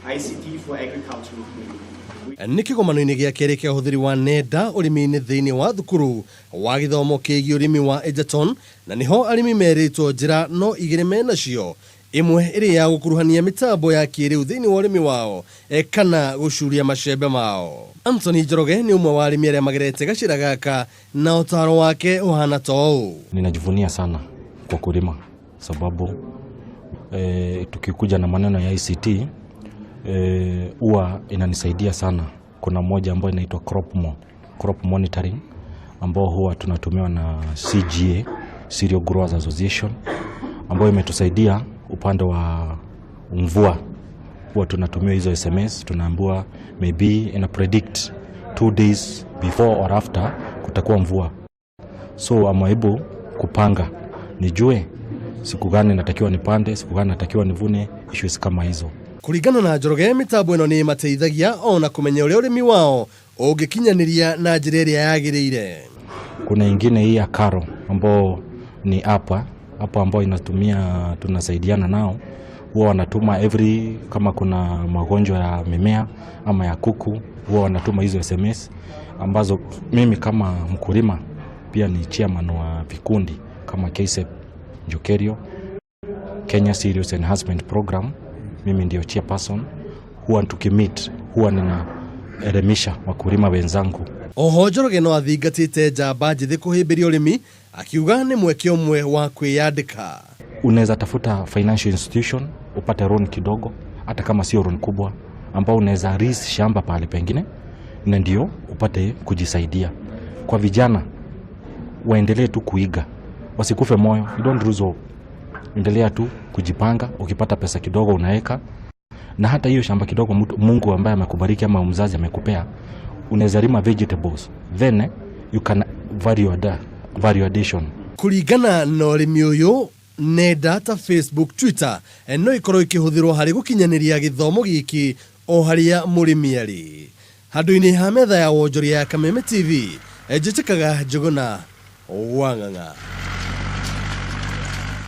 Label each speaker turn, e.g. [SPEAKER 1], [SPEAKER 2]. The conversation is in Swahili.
[SPEAKER 1] ICT for Agriculture
[SPEAKER 2] Nĩ kĩgomano-inĩ gĩa kerĩ kĩa ũhũthĩri wa nenda ũrĩmi-inĩ thĩinĩ wa thukuru wa gĩthomo kĩgiĩ ũrĩmi wa Egerton, na nĩho arĩmi merĩtwo njĩra no igĩrĩ menacio, ĩmwe ĩrĩ ya gũkuruhania mĩtambo ya kĩrĩu thĩinĩ wa ũrĩmi wao kana gũcuria macembe mao. Anthony Njoroge nĩ ũmwe wa arĩmi arĩa magerete gacĩra gaka na ũtaro wake ũhana ta ũũ.
[SPEAKER 3] Ninajivunia sana kwa kulima sababu tukikuja na maneno ya ICT, huwa inanisaidia sana. Kuna moja ambayo inaitwa crop monitoring, ambao huwa tunatumiwa na CGA, Cereal Growers Association, ambayo imetusaidia upande wa mvua. Huwa tunatumia hizo SMS, tunaambiwa maybe ina predict 2 days before or after kutakuwa mvua, so I'm able kupanga nijue siku gani natakiwa nipande, siku gani natakiwa nivune, issues kama hizo.
[SPEAKER 2] Kũringana na Njoroge, mĩtambo ĩno nĩ ĩmateithagia ona kũmenya ũrĩa ũrĩmi wao ũngĩkinyanĩria na njĩra ĩrĩa yagĩrĩire.
[SPEAKER 3] Kuna ingine hii ya Karo ambao ni hapa hapo ambao inatumia, tunasaidiana nao, huwa wanatuma every kama kuna magonjwa ya mimea ama ya kuku, huwa wanatuma hizo SMS ambazo mimi kama mkulima pia ni chairman wa vikundi kama KSEP Njokerio, Kenya Cereals Enhancement Program, mimi ndio chairperson. Huwa tukimeet, huwa ninaelimisha wakulima wenzangu.
[SPEAKER 2] Oho Njoroge no athingatĩte njamba njĩthĩ kũhĩmbĩria ũrĩmi, akiuga nĩ mweke ũmwe wa kwĩyandĩka.
[SPEAKER 3] Unaweza tafuta financial institution upate loan kidogo, hata kama sio loan kubwa, ambao unaweza lease shamba pahali pengine na ndio upate kujisaidia. Kwa vijana waendelee tu kuiga, wasikufe moyo, you don't lose hope. Endelea tu kujipanga, ukipata pesa kidogo unaweka, na hata hiyo shamba kidogo Mungu ambaye amekubariki ama mzazi amekupea, unaweza lima vegetables, then you can value addition.
[SPEAKER 2] Kũringana na ũrĩmi ũyũ, nenda ta Facebook, Twitter no ikorwo ikĩhũthĩrwo harĩ gũkinyanĩria gĩthomo gĩkĩ o harĩa mũrĩmi arĩ. Handũ-inĩ ha metha ya wonjoria ya Kameme TV, njĩtĩkaga Njũgũna Wang'ang'a.